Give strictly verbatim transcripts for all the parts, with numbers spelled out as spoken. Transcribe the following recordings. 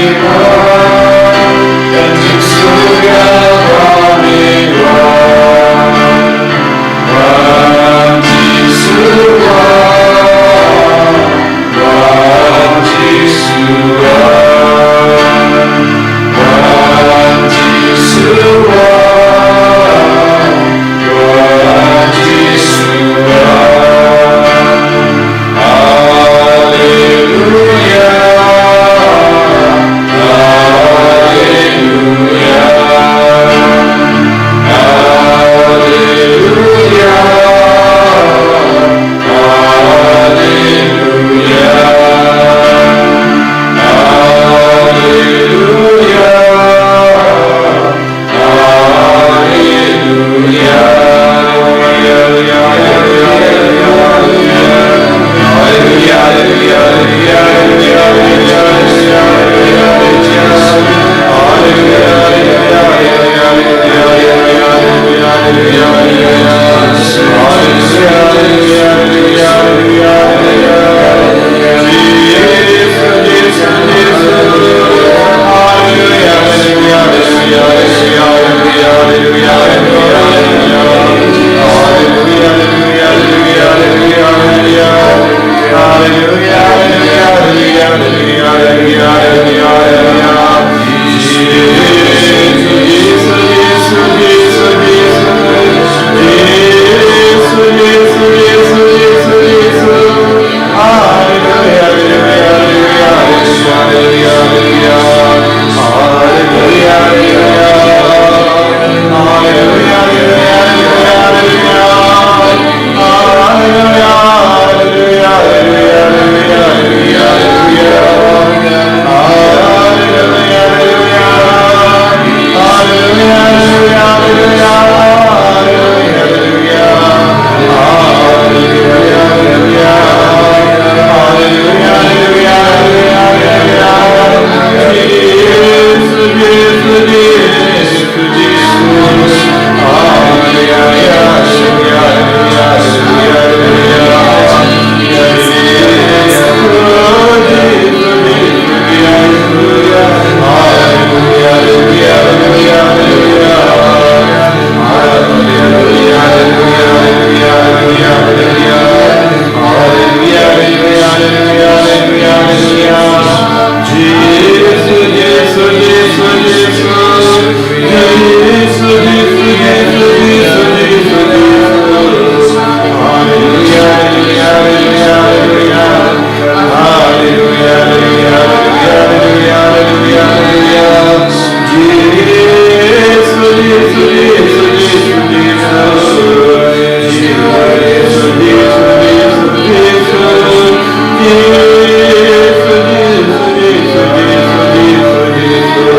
Hallelujah,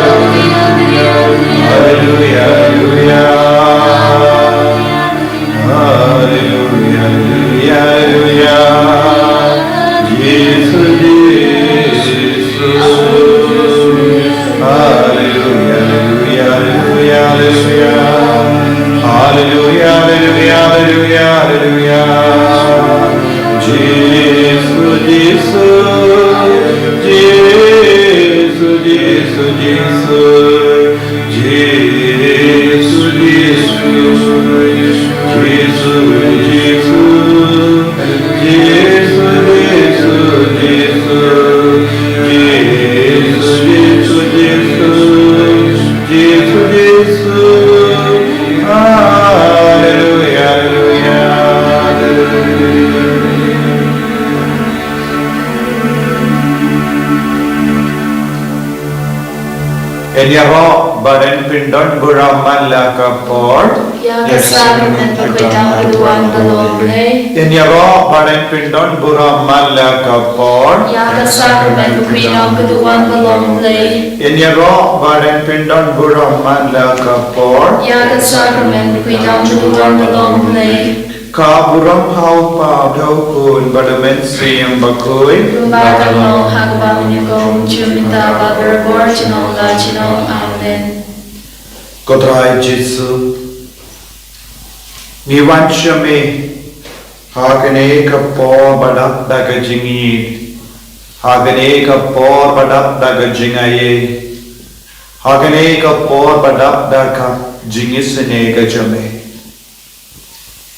hallelujah, hallelujah, hallelujah. Hallelujah, hallelujah, hallelujah, hallelujah. Jisu, Jisu, Jisu, Jisu, Jisu. Jisu, Jisu, Jisu, Jisu. Jisu, Jisu, Jisu, Jisu, Jisu, Jisu, Jisu. Hallelujah, hallelujah, hallelujah. Ngin ïaroh ba ngin pyndon burom man la ka por. Ïa ka sakramen bakhuid nam ka duwan ka long Blei. Ngin ïaroh ba ngin pyndon burom man la ka por. Ïa ka sakramen bakhuid nam ka duwan ka long Blei. Ngin ïaroh ba ngin pyndon burom man la ka por. Ïa ka sakramen bakhuid nam ka duwan ka long Blei. Ka burom ha u Kpa bad ha u Khun bad ha u Mynsiem Bakhuid. Kumba ka long ha kaba mynnyngkong, kumjuh mynta bad barabor, junom la junom. Amen. Ko Trai Jisu, ngi wan sha me ha kane ka por ba dap da ka jingïeit, ha kane ka por ba dap da ka jingaiei, ha kane ka por ba dap da ka jingisynei ka jong me.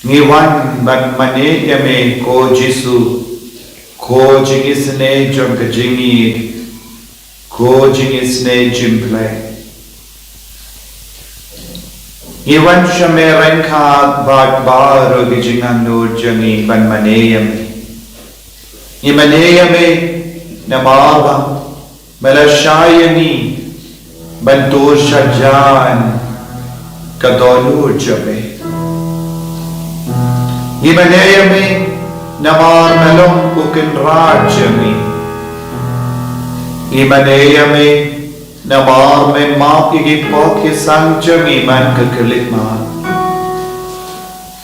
Ngi wan ban mane ïa me ko Jisu, ko jingisynei jong ka jingïeit, ko jingisynei jingpyllait. Ngi wan sha me ryngkat bad baroh ki jingangnud jong ngi ban mane ïa me. Ngi mane ïa me namar ba me la shah ïa ngi ban tur sha jan ka dohnud jong me. Ngi mane ïa me namar me long u kynrad jong ngi. Ngi mane ïa me namar me map ïa ki pop ki sang jong ngi man ka khyllipmat.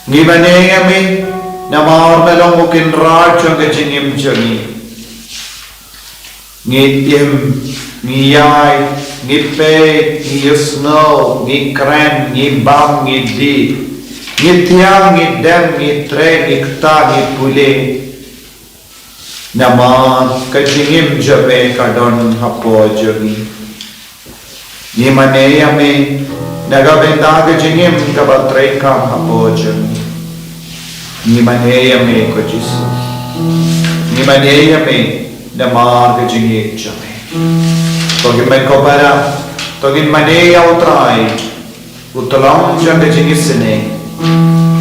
Ngi mane ïa me namar me long u kynrad jong ka jingim jong ngi. Ngi im, ngi ïai, ngi peit, ngi ïohsngew, ngi kren, ngi bam, ngi dih, ngi thiang, ngi dem, ngi trei, ngi ktah, ngi pule. Namar ka jingim jong me ka don hapoh jong ngi. Ngi mane ïa me na ka bynta ka jingim kaba treikam hapoh jong ngi. Ngi mane ïa me ko Jisu. Ngi mane ïa me namar ka jingïeit jong me. To ngin mane, ko para, to ngin mane ïa u Trai, u Tyllong jong ka jingisynei.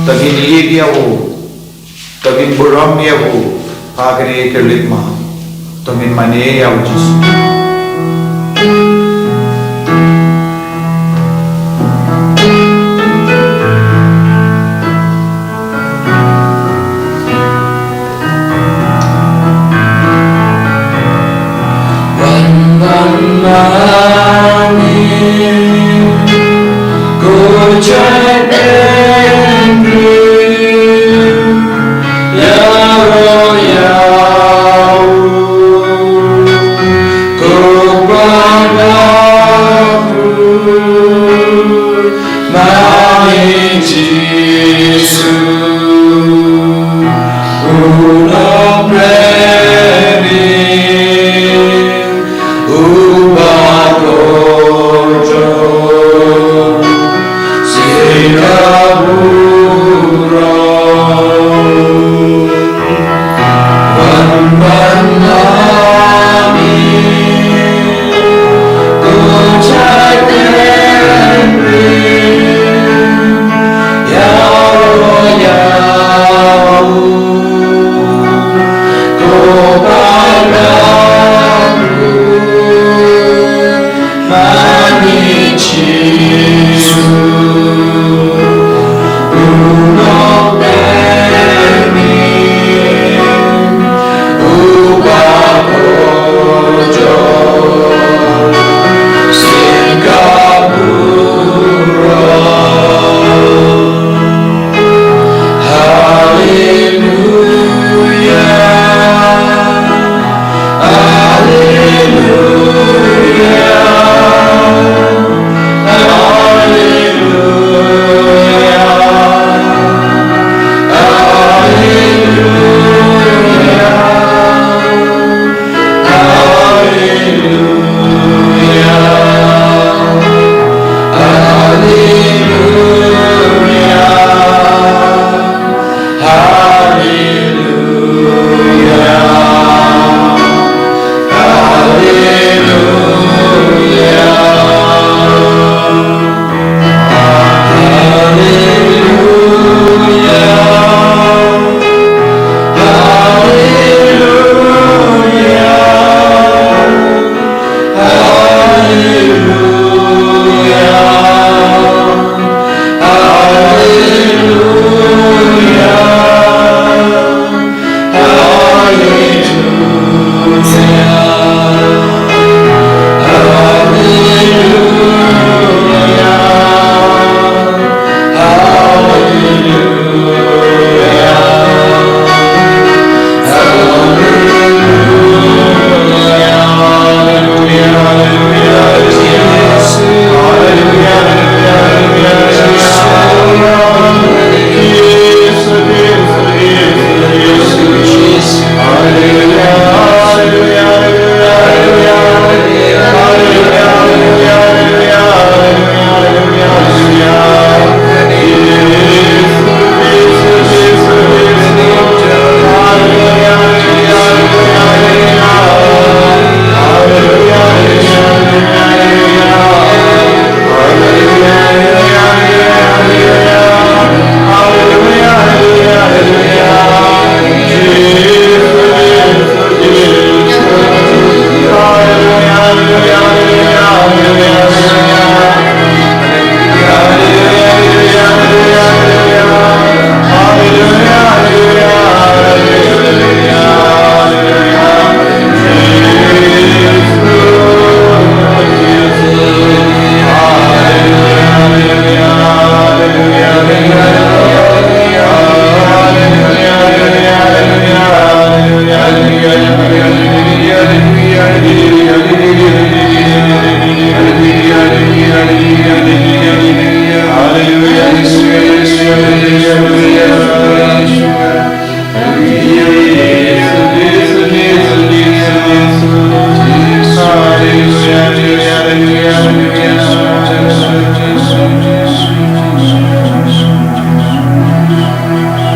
To ngin ïeit ïa u. To ngin burom ïa u ha kane ka khyllipmat. To ngin mane ïa u Jisu. Wan ban mane, ko Trai Andrew, ïaroh ïa u, ko Papa Andrew, mane Jisu, u nongpyrshah, uba kohnguh, shisha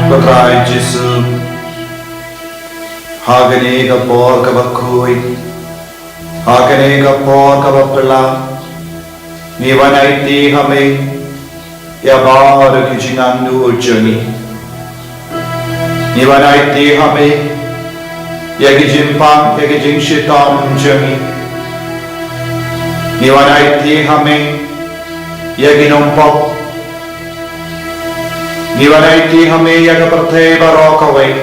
Ko Trai Jisu, ha kane ka por kaba khuid, ha kane ka por kaba phylla, ngi wan aiti ha me ïa baroh ki jingangnud jong ngi. Ngi wan aiti ha me ïa ki jingpang, ïa ki jingshitom jong ngi. Ngi wan aiti ha me ïa ki nongpop. Ngi wan aiti ha me ïa ka pyrthei baroh kawei,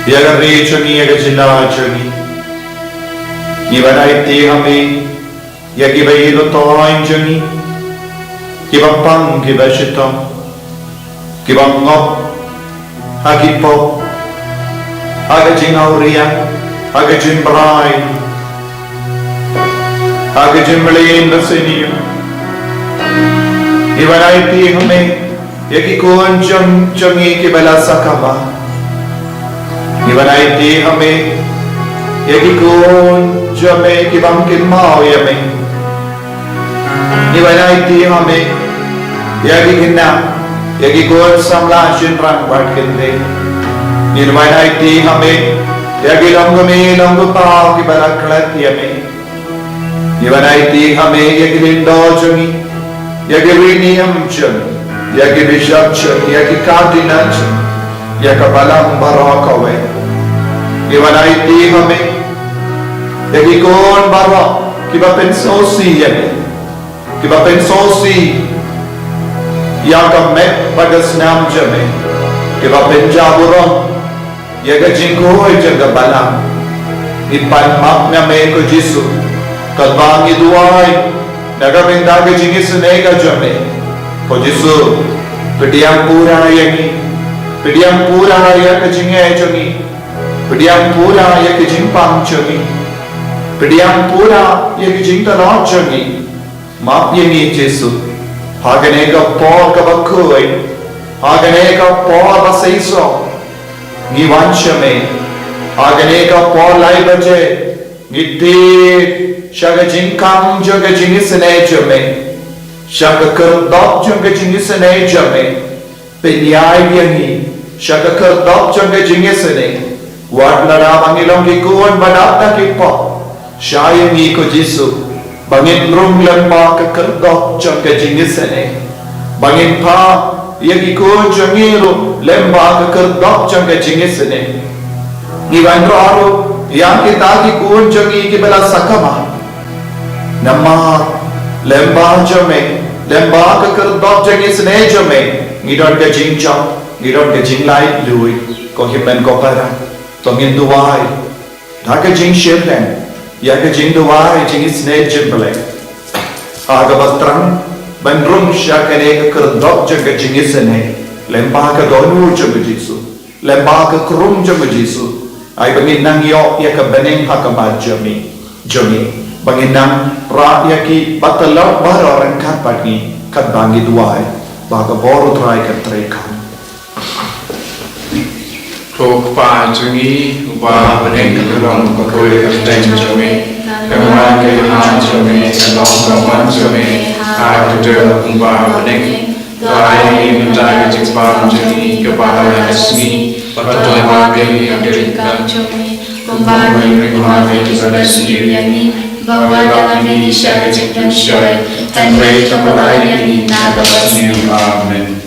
ïa ka ri jong ngi, ïa ka jylla jong ngi. Ngi wan aiti ha me ïa kiba ïeit ba toiñ jong ngi, kiba pang, kiba shitom, kiba ngop ha ki pop, ha ka jingawria, ha ka jingbrai, ha ka jingmlien ba sniew. Ngi wan aiti ha me ïa ki khun jong, jong ngi kiba la sakma. Ngi wan aiti ha me ïa ki khun jong me kiba ym kynmaw ïa me. Ngi wan aiti ha me ïa ki khynnah, ïa ki khun samla shynrang bad kynthei. Ngi wan aiti ha me ïa ki longkmie longkpa kiba la klet ïa me. Ngi wan aiti ha me ïa ki lyngdoh jong ngi, ïa ki ri niam jong ngi, ïa ki bishop jong ngi, ïa ki cardinal jong ngi, ïa ka balang baroh kawei. Ngi wan aiti ha me ïa ki khun baroh kiba pynsngewsih ïa me, kiba pynsngewsih ïa ka met bad ka snam jong me, kiba pynjah burom ïa ka jingkhuid jong ka balang. Ngi pan map na me ko Jisu, katba ngi duwai na ka bynta ka jingisynei ka jong me. Ko Jisu, pdiang pura ïa ngi, pdiang pura ïa ka jingeh jong ngi, pdiang pura ïa ka jingpang jong ngi, pdiang pura ïa ka jingtlot jong ngi. Map ïa ngi Jisu, ha kane ka por kaba khuid, ha kane ka por ba seisoh, ngi wan sha me. Ha kane ka por lai baje, ngi tied sha ka jingkhang jong ka jingisynei jong me, sha ka khyrdop jong ka jingisynei jong me. Pynïaid ïa ngi sha ka khyrdop jong ka jingisynei. Wat lada ba ngi long ki khun ba dap da ki pop, shah ïa ngi ko Jisu, ba ngin rung lyngba ka khyrdop jong ka jingisynei, ba ngin phah ïa ki khun jong ngi ruh lyngba ka khyrdop jong ka jingisynei. Ngi wan rah ruh ïa kita ki khun jong ngi kiba la sakma. Namar lyngba jong me, lyngba ka khyrdop jong ka jingisynei jong me, ngi don ka jingjop, ngi don ka jinglaitluid. Ko hynmen ko para, to ngin duwai da ka jingshitrhem ïa ka jingduwai jingisynei jong U Blei, ha kaba thrang ban rung sha kane ka khyrdop jong ka jingisynei, lyngba ka dohnud jong U Jisu, lyngba ka krum jong U Jisu. Ai ba ngin nang ïoh ïa ka bneng ha khmat jong ngi, jong ngi, ba ngin nang rah ïa kiba tlot baroh ryngkat bad ngi, katba ngi duwai ba ka bor U Trai kan treikam. Ko Kpa jong ngi uba ha bneng, ka long ka kyrteng jong me, ka long ka hima jong me, ka long ka mon jong me ha Kumba ha bneng, to ai ïa ngi mynta ka jingpang jong ngi kaba ha la ka sngi, bad to ai ma ïa ngi ha ka jingkam jong ngi, kumba ngi ruh ngi ai ïa kiba la sniew ïa ngi, ba wat la ngi sha ka jingpynshoi, hynrei to ai ïa ngi na kaba sniew. Amen.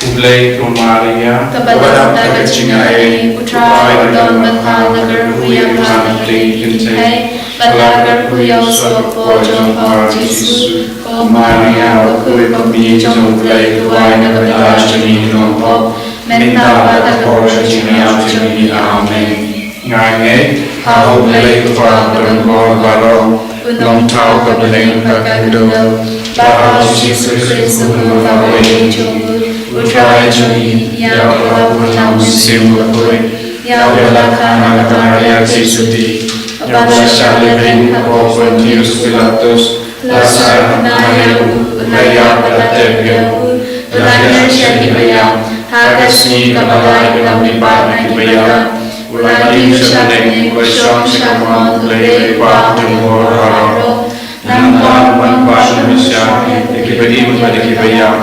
U Blei ko Maria, kaba don da ka jingaiei, U Trai u don bad pha, la kyrkhu ïa pha na ka ïing ki kynthei, bad la kyrkhu ïa u soh ka por jong pha u Jisu. Ko Maria, bakhuid bapli jong U Blei, duwai na ka bynta jong ngi ki nongpop, mynta bad ha ka por ka jingïap jong ngi. Amen. Nga ngeit ha U Blei Kpa uba don bor baroh, u Nongthaw ka bneng bad ka khyndew, bad ha U Jisu Khrist u Nongpynïaid jong U, U Trai jong ngi, ïa uba la pynlong mynsiem bakhuid, ïa uba la kha na ka Maria Theisotti, uba la shah lehrain hapoh Pontius Pilatus, la sah kynmaw ïa u, u la ïap bad la tep ïa u, u la neh sha kiba ïap, ha ka sngi kaba lai u la mihpat na kiba ïap, u la ïeng sha bneng, u la shong sha ka mon U Blei uba don bor baroh. Nangta un wan pat sha ïa kiba im bad ïa kiba ïap.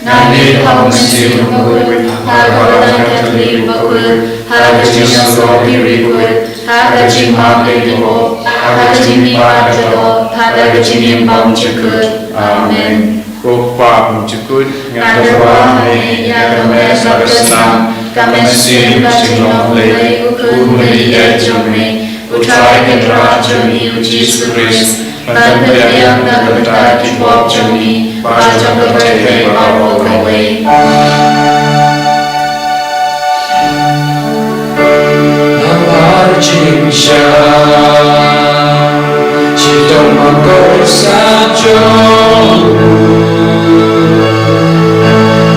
Nga ngeit ha U Mynsiem Bakhuid, ha ka Balang Katholik bakhuid, ha ka jingsuk ki riewkhuid, ha ka jingmap ïa ki hok, ha ka jingmihpat ka doh, ha ka jingim bymjukut. Amen. Ko Kpa bymjukut, nga kyrpad ïa me, ïa ka met bad ka snam, ka mynsiem bad ka jinglong Blei, U Khun bymjukut jong me, U Trai Kynrad jong ngi U Jisu Khrist, ban pynbiang na ka bynta ki pop jong ngi bad jong ka pyrthei baroh kawei. Namar jingshisha, shitom ba khuid sa jong u.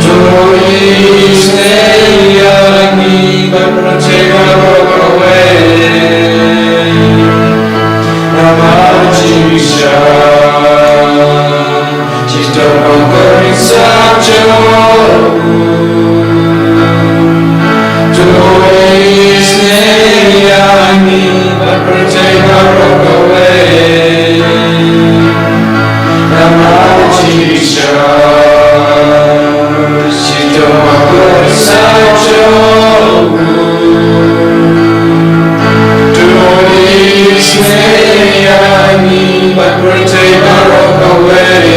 To isynei ïa ngi bad pyrthei baroh kawei. Namar jingshisha, shitom ba khuid sa jong u. To isynei ïa ngi bad pyrthei baroh kawei. Namar jingshisha, shitom ba khuid sa jong u. To isynei ïa ngi bad pyrthei baroh kawei.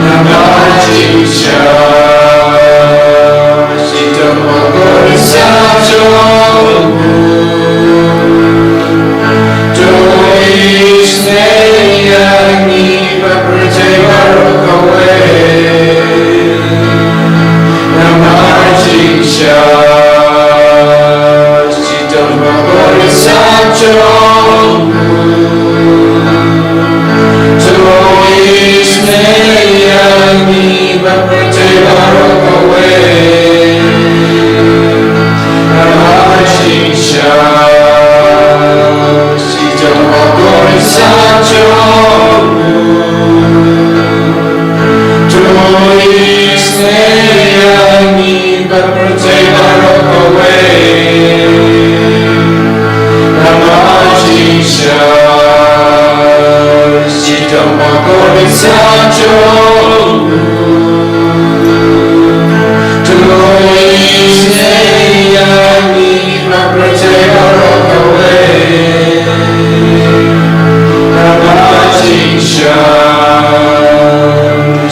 Namar jingshisha, shitom ba khuid sa jong u. To isynei ïa ngi bad pyrthei baroh kawei. Namar jingshisha, shitom ba khuid sa jong u. To isynei ïa ngi bad pyrthei baroh kawei. Namar jingshisha, shitom ba khuid sa jong u. To isynei ïa ngi bad pyrthei baroh kawei. Namar jingshisha, shitom ba khuid sa jong u. To isynei ïa ngi bad pyrthei baroh kawei. Namar jingshisha,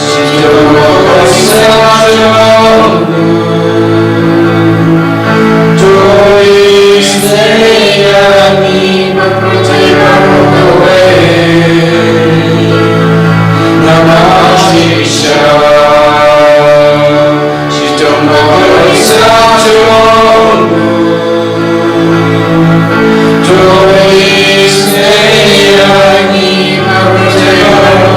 shitom ba khuid sa jong u. To isynei ïa ngi bad pyrthei baroh kawei. Namar jingshisha, shitom ba khuid sa jong u. To isynei ïa ngi bad pyrthei baroh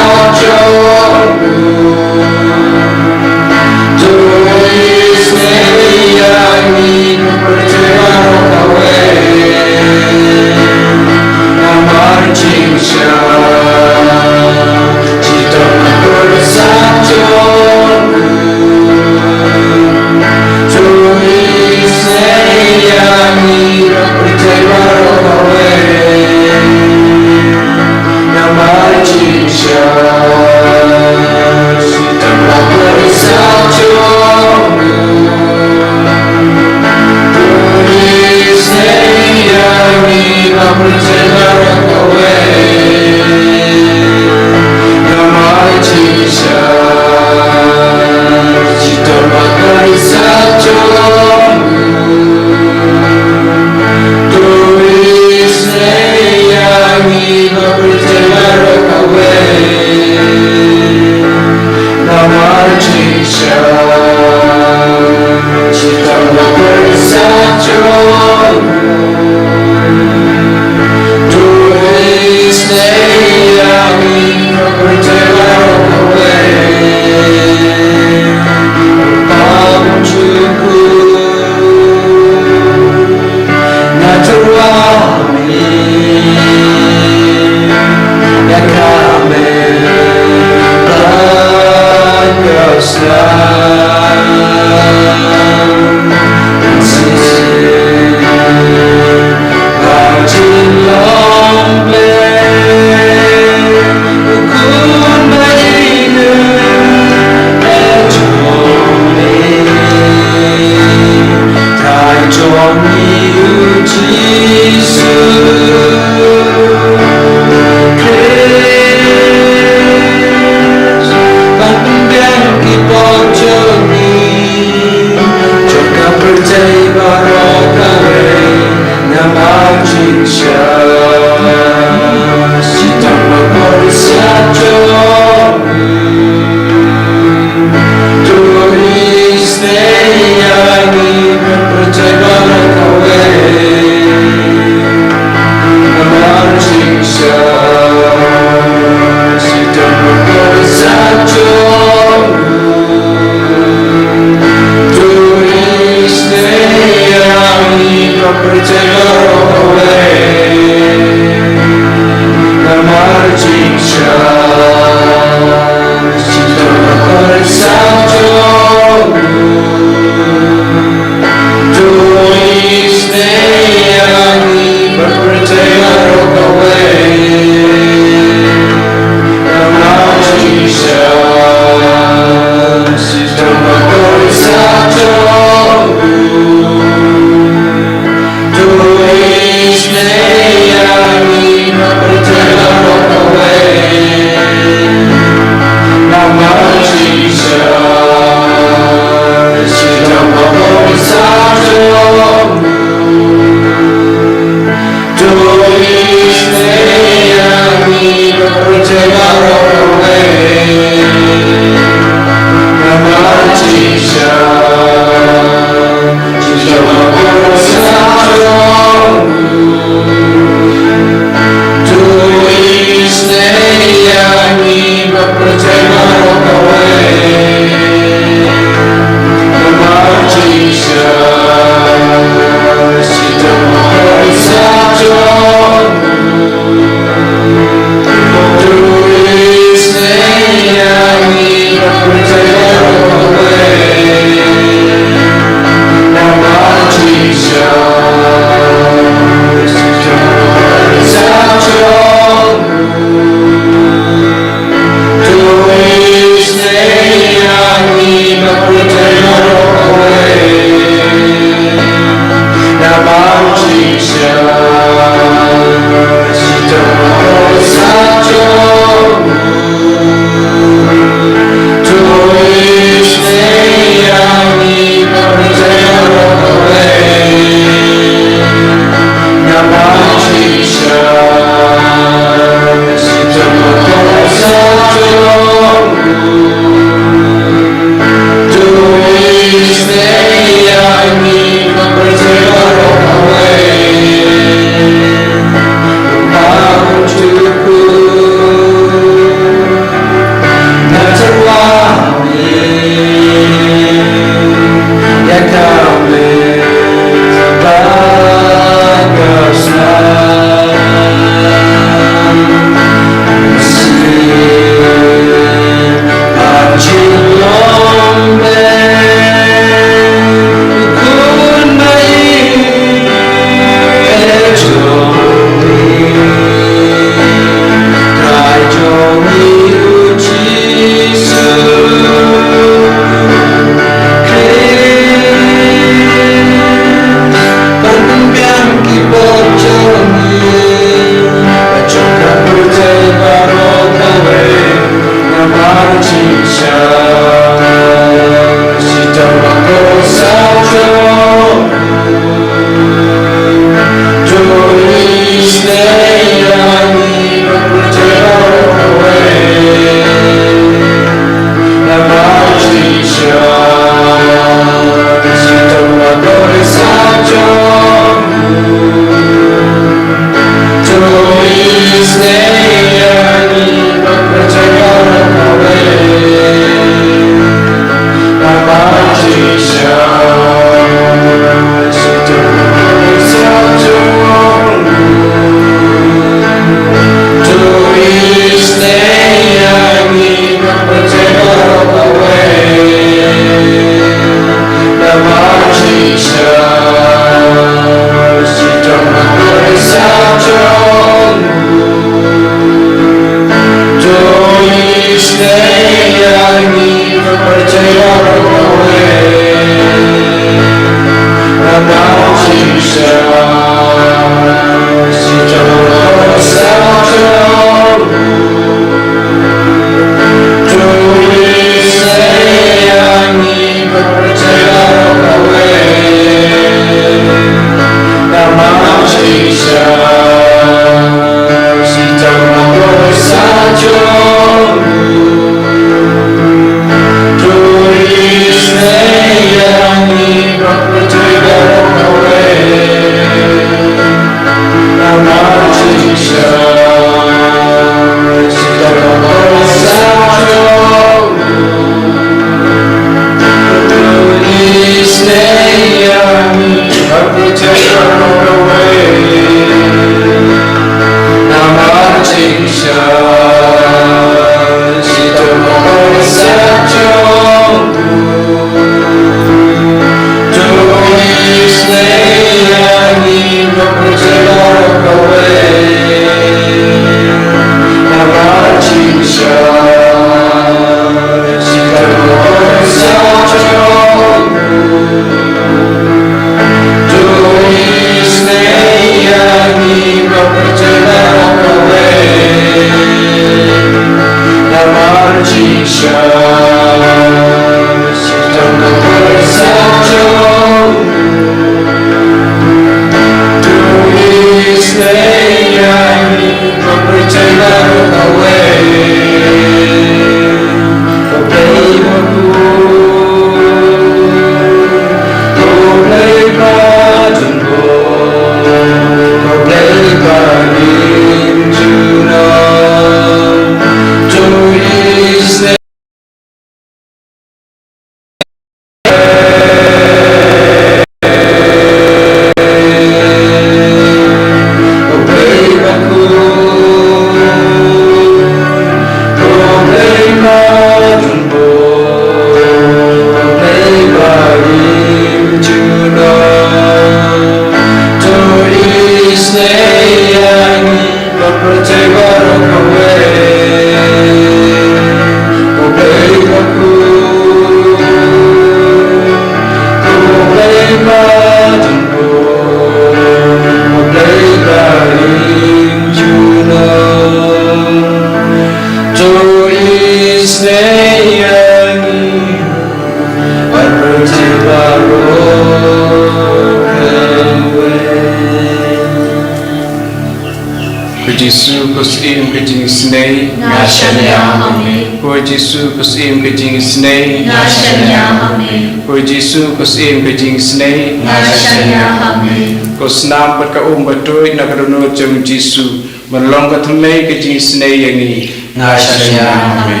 Jisu, ko Syiem ka jingisynei, nga shaniah ha me. Ko Jisu, ko Syiem ka jingisynei, nga shaniah ha me. Ko Jisu, ko Syiem ka jingisynei, nga shaniah ha me. Ko snam bad ka um ba tuid na ka dohnud jong u Jisu, ban long ka thymmei ka jingisynei ïa ngi, nga shaniah ha me.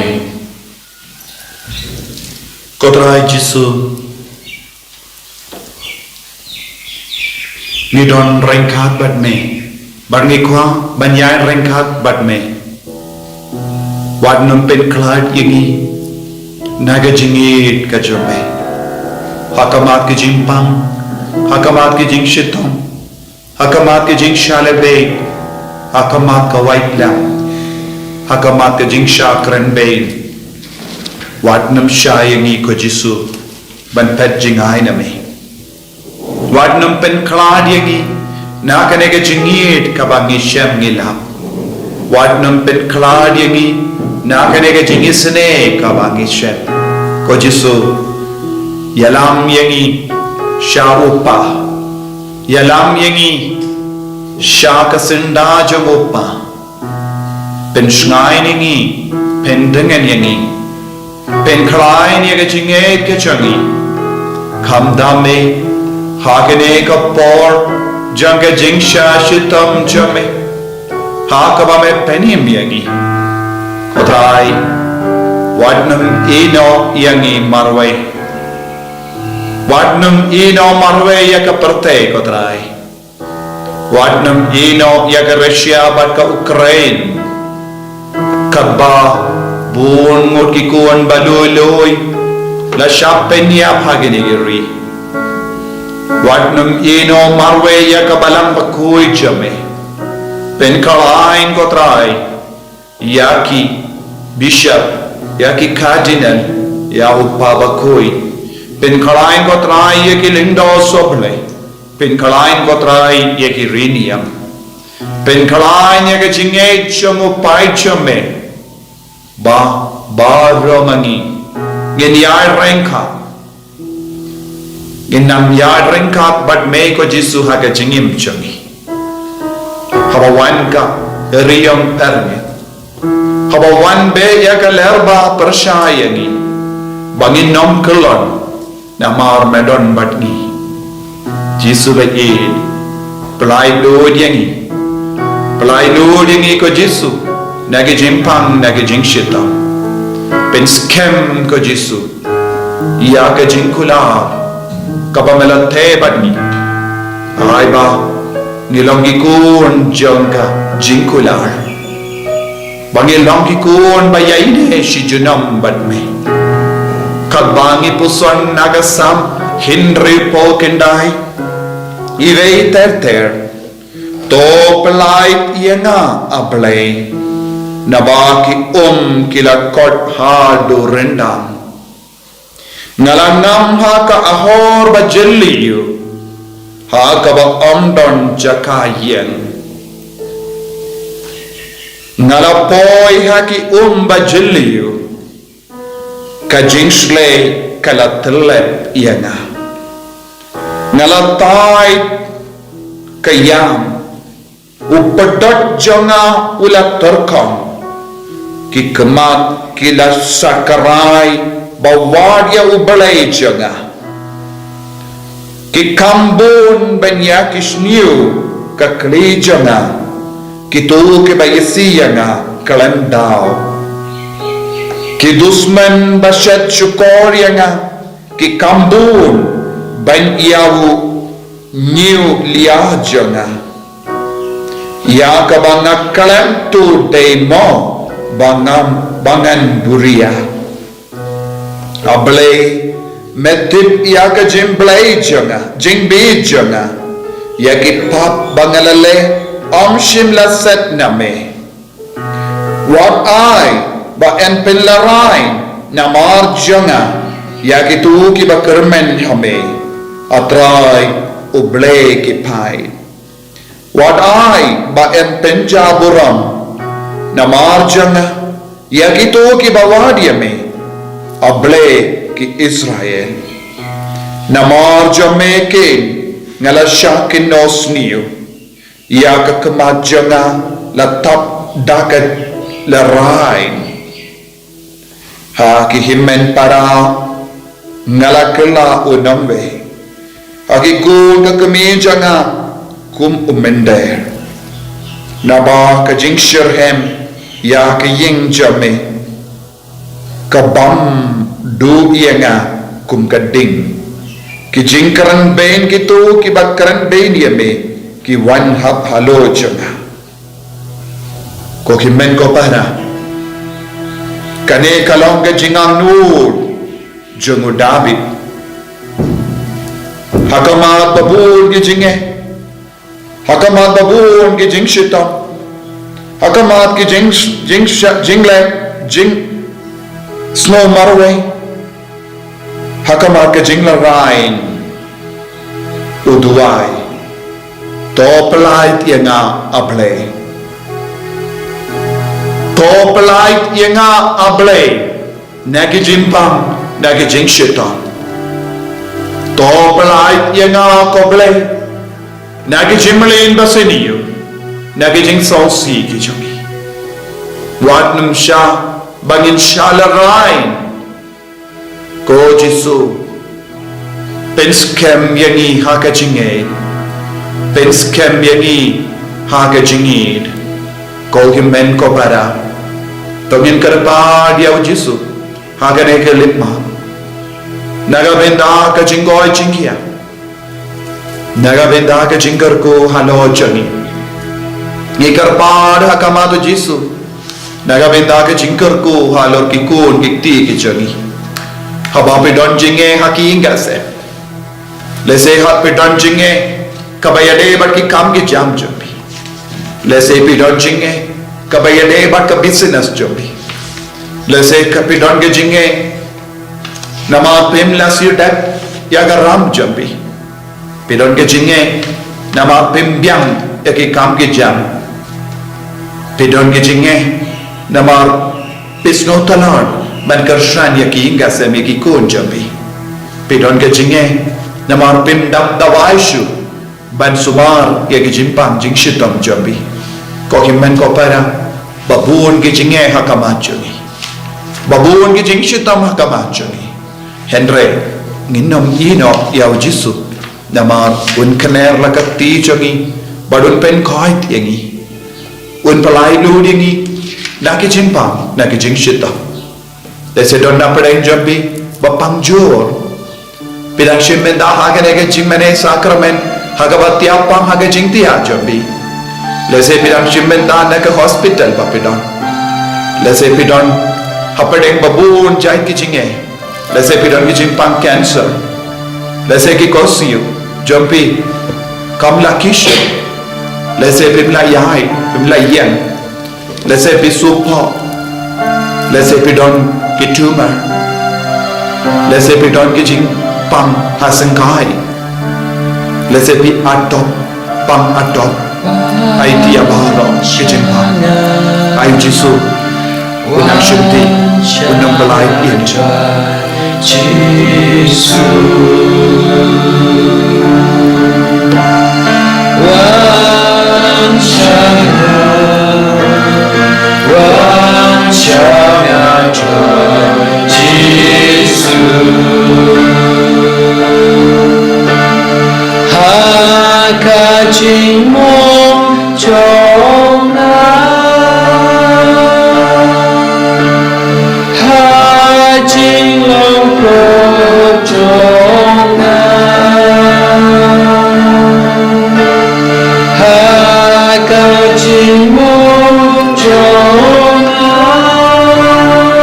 Ko Trai Jisu, ngi don ryngkat bad me, bad ngi kwah ban ïaid ryngkat bad me. Wat nym pynkhlad ïa ngi na ka jingïeit ka jong me, ha khmat ka jingpang, ha khmat ka jingshitom, ha khmat ka jingshah lehbeiñ, ha khmat ka waitlam, ha khmat ka jingshah kren beiñ. Wat nym shah ïa ngi, ko Jisu, ban phet jngai na me. Wat nym pynkhlad ïa ngi na kane ka jingïeit kaba ngi shem ngi lap. Wat nym pynkhlad ïa ngi na kane ka jingisynei kaba ngi shem. Ko Jisu, ïalam ïa ngi sha u Kpa. Ïalam ïa ngi sha ka syndah jong u Kpa. Pynshngaiñ ïa ngi, pyndongan ïa ngi, pynkhlaiñ ïa ka jingngeit ka jong ngi. Khamtam me ha kane ka por jong ka jingshah shitom jong me, ha kaba me pynim ïa ngi. Ko Trai, wat nym ïehnoh ïa ngi marwei. Wat nym ïehnoh marwei ïa ka pyrthei, ko Trai. Wat nym ïehnoh ïa ka Russia bad ka Ukraine, katba bun ngut ki khun ba lui lui la shah pynïap ha kine ki ri. Wat nym ïehnoh marwei ïa ka Balang Bakhuid jong me. Pynkhlaiñ, ko Trai, ïa ki bishop, ïa ki cardinal, ïa u Kpa Bakhuid. Pynkhlaiñ, ko Trai, ïa ki lyngdoh sohblei. Pynkhlaiñ, ko Trai, ïa ki riewniam. Pynkhlaiñ ïa ka jingngeit jong u paid jong me. Ba baroh ma ngi ngin ïaid ryngkat, ngin nang ïaid ryngkat bad me, ko Jisu, ha ka jingim jong ngi. Haba wan ka riong pyrngit, haba wan beit ïa ka lyer ba pyrshah ïa ngi, ba ngin ym kyllon, namar me don bad ngi. Jisu ba ïeit, pyllait lut ïa ngi. Pyllait lut ïa ngi, ko Jisu, na ki jingpang, na ki jingshitom. Pynskhem, ko Jisu, ïa ka jingkular kaba me la theh bad ngi. Ai ba ngi long ki khun jong ka jingkular, ba ngi long ki khun ba ïaineh shi junom bad me. Katba ngi puson na ka Salm hynriewphew khyndai, iwei ter ter: To pyllait ïa nga, A Blei, naba ki um ki la koit haduh ryndang. Nga la ngam ha ka ahor ba jylliew, ha kaba ym don jaka ïeng. Nga la poi ha ki um ba jylliew, ka jingshlei ka la tyllep ïa nga. Nga la thait ka ïam, u pdot jong nga u la tyrkhong. Ki khmat ki la shakrai ba wad ïa U Blei jong nga. Ki kham bun ban ïa ki sniew ka kli jong nga. Kito kiba ïasi ïa nga khlem daw. Ki dusmen ba shet shukor ïa nga ki kham bun ban ïa u ñiew lia jong nga. Ïa kaba nga khlem tuh dei mo ba ngan, ba ngan buhrieh. A Blei, me tip ïa ka jingbieit jong nga, jingbieit jong nga. Ïa ki pap ba nga la leh ym shym la set na me. Wat ai ba yn pynlarai namar jong nga ïa kito kiba kyrmen ha me, A Trai U Blei ki paid. Wat ai ba yn pynjah burom namar jong nga ïa kito kiba wad ïa me, A Blei ki Israel. Namar jong me keiñ nga la shah kynnoh sniew. Ïa ka khmat jong nga la tap da ka larain. Ha ki hynmen para nga la kylla u nongwei. Ha ki khun ka kmie jong nga kum u mynder. Naba ka jingshitrhem ïa ka ïing jong me ka bam duh ïa nga kum ka ding. Ki jingkren bein kito kiba kren bein ïa me ki wan hap halor jong nga. Ko hynmen ko para, kane ka long ka jingangnud jong u David. Ha khmat ba bun ki jingeh, ha khmat ba bun ki jingshitom, ha khmat ki jing, jing, jingleh jingsngew marwei, ha khmat ka jinglarain, u duwai: To pyllait ïa nga, A Blei. To pyllait ïa nga, A Blei, na ki jingpang, na ki jingshitom. To pyllait ïa nga, ko Blei, na ki jingmlien basniew, na ki jingsngewsih ki jong ngi. Wat nym shah ba ngin shah larain. Ko Jisu, pynskhem ïa ngi ha ka jingngeit, pynskhem ïa ngi ha ka jingïeit. Ko hynmen ko para, to ngin kyrpad ïa u Jisu ha kane ka lipmat. Na ka bynta ka jingkoit jingkhiah, na ka bynta ka jingkyrkhu halor jong ngi. Ngi kyrpad ha khmat u Jisu na ka bynta ka jingkyrkhu halor ki khun ki kti ki jong ngi. Haba phi don jingeh ha ki ïing ki sem, lehse haba phi don jingeh kaba ïadei bad ki kam ki jam jong phi, lehse phi don jingeh kaba ïadei bad ka business jong phi, lehse ka phi don ka jingeh namar phim la siew dep ïa ka ram jong phi. Phi don ka jingeh namar phim biang ïa ki kam ki jam. Phi don ka jingeh namar phi sngew talor ban kyrshan ïa ki ïing ki sem, ïa ki khun jong phi. Phi don ka jingeh namar phim dap dawai shuh ban sumar ïa ki jingpang jingshitom jong phi. Ko hynmen ko para, ba bun ki jingeh ha khmat jong ngi, ba bun ki jingshitom ha khmat jong ngi. Hynrei ngin nym ïehnoh ïa u Jisu, namar un kner la ka kti jong ngi bad un pynkhuid ïa ngi, un pyllait lut ïa ngi na ki jingpang na ki jingshitom. Lehse don na pdeng jong phi ba pang jur. Phi dang shim bynta ha kane ka jingmane sakramen ha kaba thiah pang ha ka jingthiah jong phi. Lehse phi dang shim bynta na ka hospital ba phi don. Lehse phi don ha pdeng ba bun jait ki jingeh. Lehse phi don ki jingpang cancer. Lehse ki khohsiew jong phi kam la kyrshan. Lehse phim la ïaid, phim la ïeng. Lehse phi suk pop. Lehse phi don ki tumor. Lehse phi don ki jingpang ha syngkai. Lehse phi adop, pang adop. Ai tiap baroh ki jingpang. Ai Jisu, u nang shynti, u nang pyllait ïa ngi. Jisu. Wan sha nga, wan sha nga, Jisu. Ha ka jingmong jong nga, ha jinglong pop jong nga, ha ka jingmong jong nga.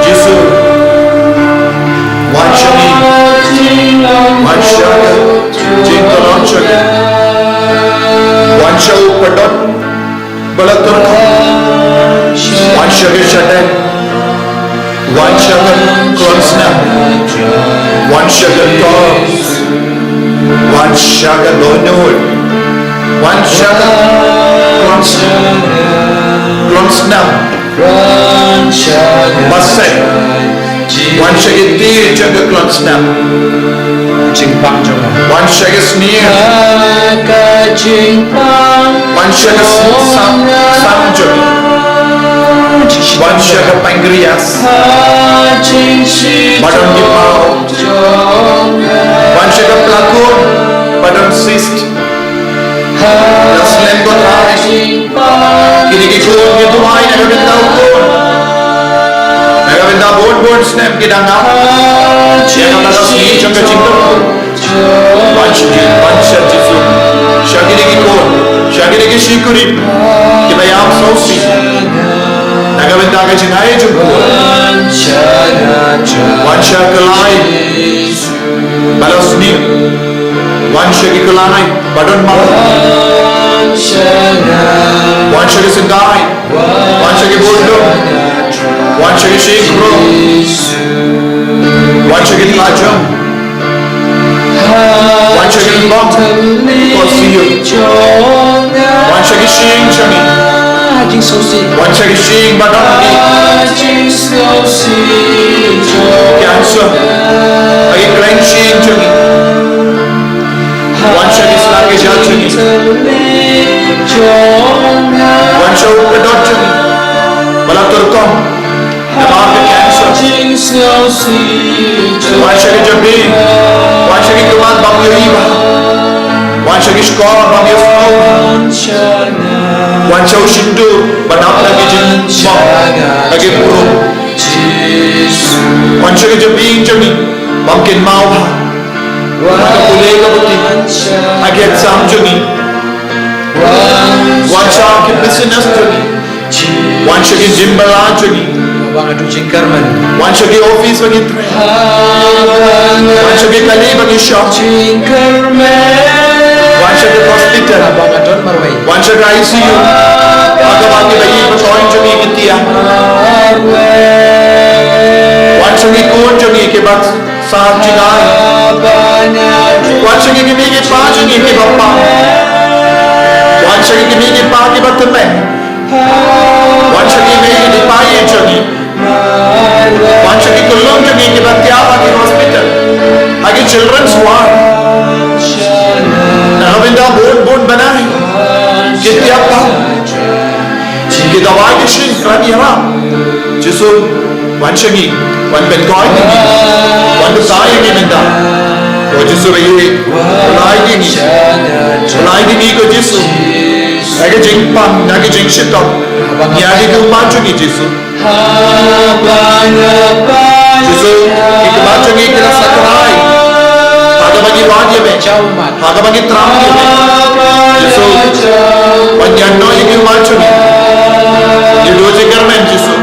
Jisu, wan sha ngi, wan sha ka jingtlot jong ngi, wan sha u pdot ba la tyrkhong, wan sha ka shadem, wan sha ka klon snam, wan sha ka kor, wan sha ka dohnud, wan sha ka klon, klon snam ba seh. Wan sha ki tied jong ka klon snam. Jingpang jong nga. Wan sha ka snier. Ka jingpang. Wan sha ka sang, sang jong ngi. Wan sha ka pancreas. Ba don ki paw. Wan sha ka placenta. Ba don cyst. Ïa snem ko Trai. Kine ki khun ngi duwai na ka bynta u khun. Na ka bynta bun bun snem ki dang ap. Ïa ka bynta ka sngi jong ka jingkyrkhu. Wan sha ki, wan sha Jisu. Sha kine ki khun, sha kine ki shynrang kiba ïam sngewsih. Na ka bynta ka jingai jong u. Wan sha ka lai ba la sniew. Wan sha ki khlaiñ ba don mawhap. Wan sha ki syndai. Wan sha ki bordom. Wan sha ki shynrang. Wan sha ki lajong. Wan sha ki bong. Ko siew. Wan sha ki shynrang. Wan sha ki shynrang ba don ki cancer. Ai kren shynrang. Wan sha ki sla ki jat jong ngi. Wan sha u kdot jong ngi. Ba la turkom. Namar ka cancer. Wan sha ki jabieng. Wan sha ki khmat bym ïohi bha. Wan sha ki shkor bym ïohsngew. Wan sha u shyntur ba dap na ki jingmong. Na ki burom. Wan sha ki jabieng jong ngi. Bym kynmaw bha. Ha ka pule ka puthi. Ha ki exam jong ngi. Wan sha ki business jong ngi. Wan sha ki jingbylla jong ngi. Wan sha ki office ba ngi trei. Wan sha ki kali ba ngi shong. Wan sha ki hospital. Wan sha ki I C U. Ha kaba ki baï ba toiñ jong ngi ki tiang. Wan sha ki khun jong ngi kiba sah jingai. Wan sha ki kmie ki kpa jong ngi kiba pang. Wan sha ki kmie ki kpa kiba tymmen. Wan sha ki kmie ki kpa jong ngi. Wan sha ki khyllung jong ngi kiba tiar ha ki hospital. Ha ki children's ward. Na ka bynta bun bun bnai. Ki tiar pang. Ki dawai ki shin khlem ïarap. Jisu, wan sha ngi, wan pynkhuid ïa ngi, wan batai ïa ngi mynta. Ko Jisu ba ïeit, pynlait ïa ngi. Pynlait ïa ngi ko Jisu. Na ka jingpang, na ka jingshitom. Ïa ngi ki ummat jong ngi Jisu. Jisu, ki ummat jong ngi ki la sakrai. Ha kaba ngi wad ïa me. Ha kaba ngi tram ïa me. Jisu, wan ïa ngi ki ummat jong ngi. Ngi duh jingkyrmen Jisu.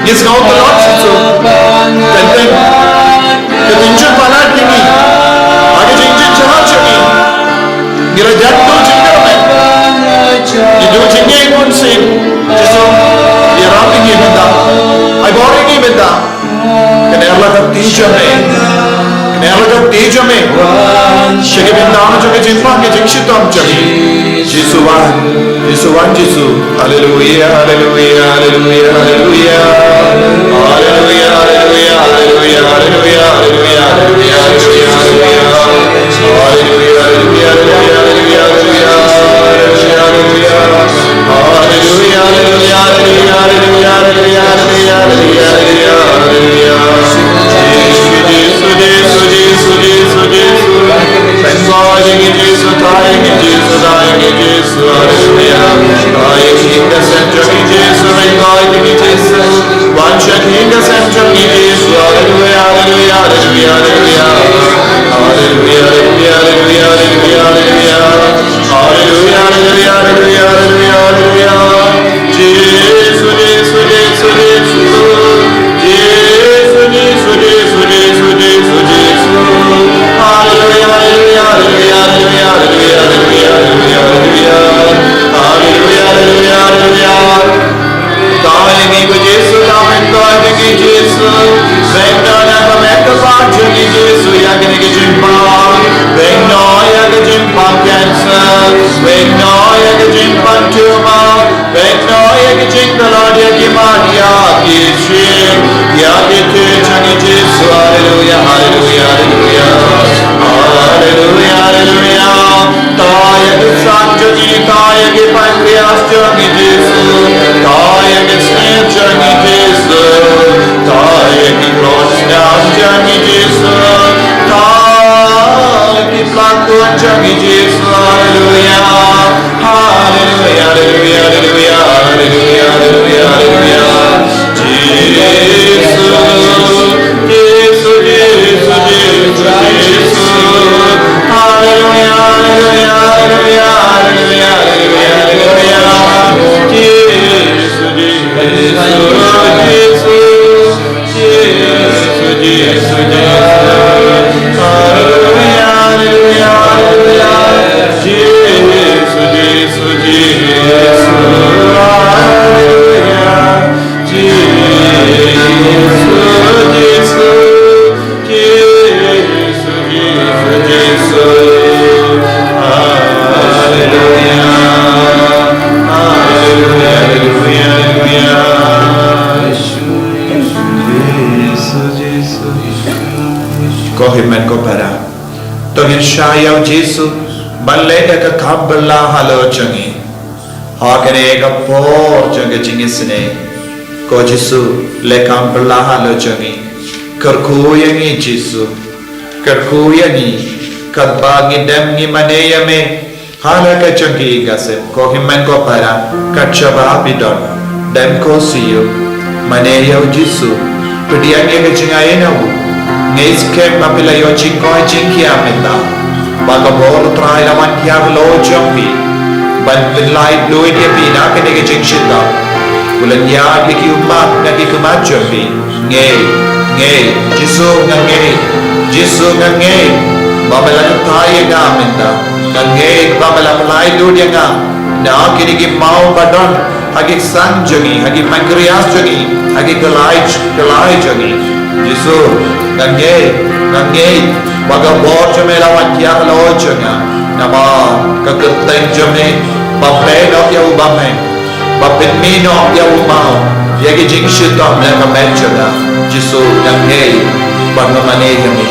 Ngi sngewtynnat Jisu. Teng teng. Ka jingkyrmen palat ïa ngi. Ha ka jingjynjar jong ngi. Ngi la jan duh jingkyrmen. Ngi duh jingngeit bunsien. Jisu, ïarap ïa ngi mynta. Ai bor ïa ngi mynta. Kane la ka kti jong me. Kane la ka kti jong me. Sha ki bynta jong ka jingpang ka jingshitom jong me. Jisu wan. Jisu wan Jisu. Haleluia, haleluia, haleluia, haleluia. Haleluia, haleluia, haleluia, haleluia, haleluia, haleluia, haleluia, haleluia. Haleluia, haleluia, haleluia, haleluia, haleluia, haleluia. Haleluia, haleluia, haleluia, haleluia, haleluia, haleluia, haleluia. Jisu, Jisu, Jisu, Jisu, Jisu, Jisu. Thank God, thank you, Jisu, thank you, Jisu, thank you, Jisu, haleluia. Thank you, Jisu, thank God, thank you, Jisu. Wan sha ki ka sem jong ngi Jisu, haleluia, haleluia, haleluia, haleluia. Haleluia, haleluia, haleluia, haleluia, haleluia. Haleluia, haleluia, haleluia, haleluia, haleluia. Jisu, Jisu, Jisu, Jisu. Jisu, Jisu, Jisu, Jisu, Jisu, Jisu. Haleluia, haleluia, haleluia, haleluia. Haleluia, haleluia, haleluia. Tang ïa ngi ko Jisu, tang ïa ngi ko Jisu. Pyndonkam ïa ka met ka phad jong ngi Jisu, ïa kine ki jingpang. Pyndonkam ïa ka jingpang cancer. Pyndonkam ïa ka jingpang tumor. Pyndonkam ïa ka jingpang ïa ki mat ïa ki jing. Ïa ki jing jong ngi Jisu. Haleluia, haleluia, haleluia. Haleluia, haleluia. Tang ïa ki san jong ngi, tang ïa ki Jisu, ta ïa ki snieh jong ngi Jisu, ta ïa ki khlong snieh jong ngi Jisu, ta ïa ki pla khun jong ngi Jisu. Haleluya, haleluya, haleluya, haleluya, haleluya, haleluya, haleluya. Jisu, Jisu, Jisu, Jisu, Jisu. Haleluya, haleluya, haleluya, haleluya, haleluya, haleluya. Jisu, Jisu, Jisu, Jisu, Jisu, Jisu. Haleluya, haleluya, haleluya. Jisu, Jisu, Jisu. Haleluya. Jisu, Jisu, Jisu, Jisu, Jisu. Haleluya. Haleluya, haleluya, haleluya. Jisu, Jisu, Jisu. Ko hynmen ko para. To ngin shah ïa u Jisu ban leh ïa ka kam bylla halor jong ngi. Ha kane ka por jong ka jingisynei, ko Jisu, leh kam bylla halor jong ngi. Kyrkhu ïa ngi Jisu, kyrkhu ïa ngi, katba ngi dem ngi mane ïa me ha la ka jong ki ïing ka sem, ko hynmen ko para, kat shaba phi don, dem ko sha u, mane ïa u Jisu, pdiang ïa ka jingaiei na u. Ngi skhem ba phi la ïoh jingkoit jingkhiah mynta, ba ka bor u Trai la wan thiah halor jong phi ban pynlait luid ïa phi na kane ka jingshitom. U la ñiad ïa ki ummat na ki khmat jong phi. Ngeit, ngeit, Jisu nga ngeit, Jisu nga ngeit ba me la kyntait ïa nga mynta. Nga ngeit ba me la pynlait luid ïa nga na kine ki maw ba don ha ki sang jong ngi, ha ki pancreas jong ngi, ha ki khlai, khlai jong ngi. Jisu, nga ngeit, nga ngeit ba ka bor jong me la wan thiah halor jong nga. Namar ka kyrteng jong me, ba pynmih noh ïa u bymman, ba pynmih noh ïa u maw, ïa ki jingshitom na ka met jong nga. Jisu, nga ngeit ba me mane ïa me.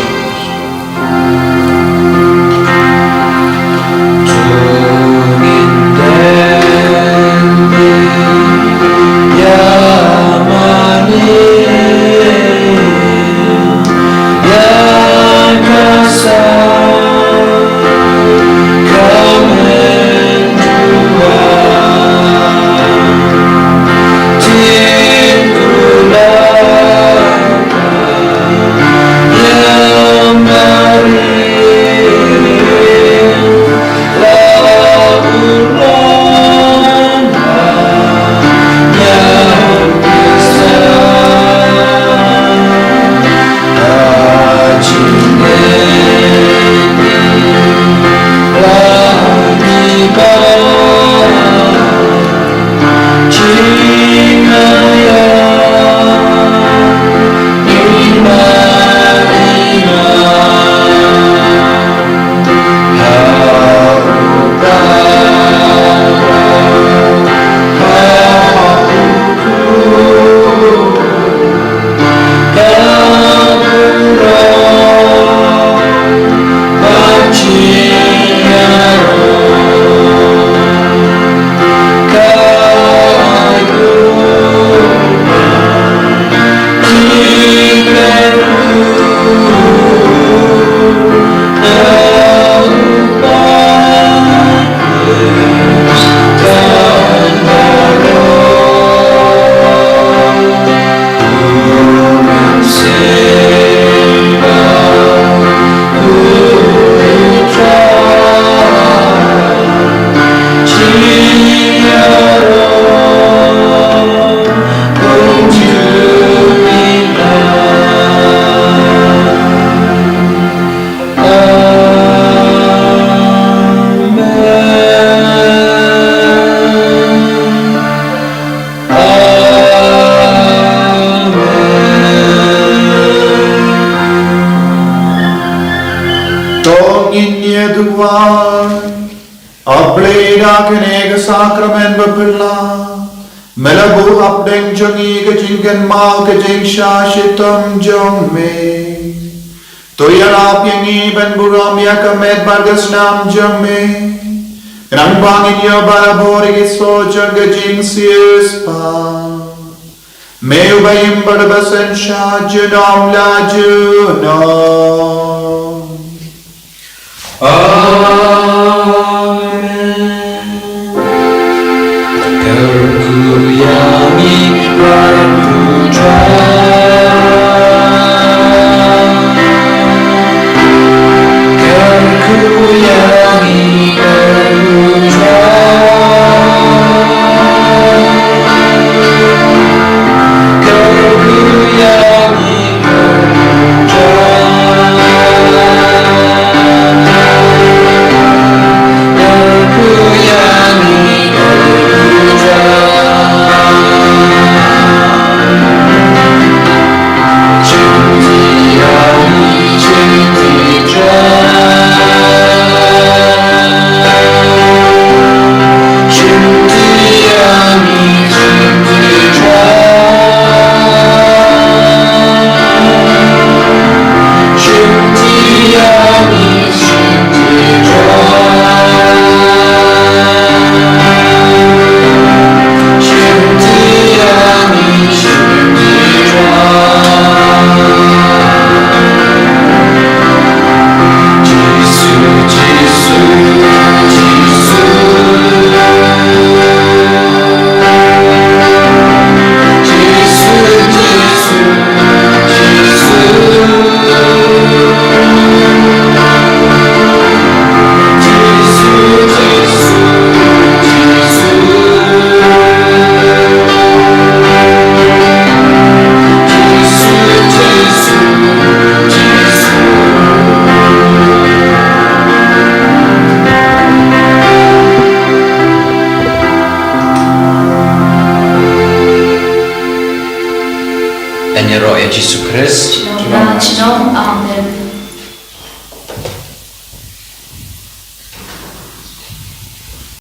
To ngin ïa duwai. A Blei, da kane ka sakramen baphylla, me la buh hapdeng jong ngi ka jingkynmaw ka jingshah shitom jong me. To ïarap ïa ngi ban burom ïa ka met bad ka snam jong me. Khnang ba ngin ïoh barabor ïa ki soh jong ka jingsiewspah. Me uba im bad uba synshar junom la junom. Amen. Kyrkhu ïa ngi kyrkhu Trai. Kyrkhu ïa ngi kyrkhu Trai. Kyrkhu ïa ngi kyrkhu Trai. Kyrkhu ïa ngi kyrkhu Trai. Ngan ïaroh ïa Jisu Khrist. Amen.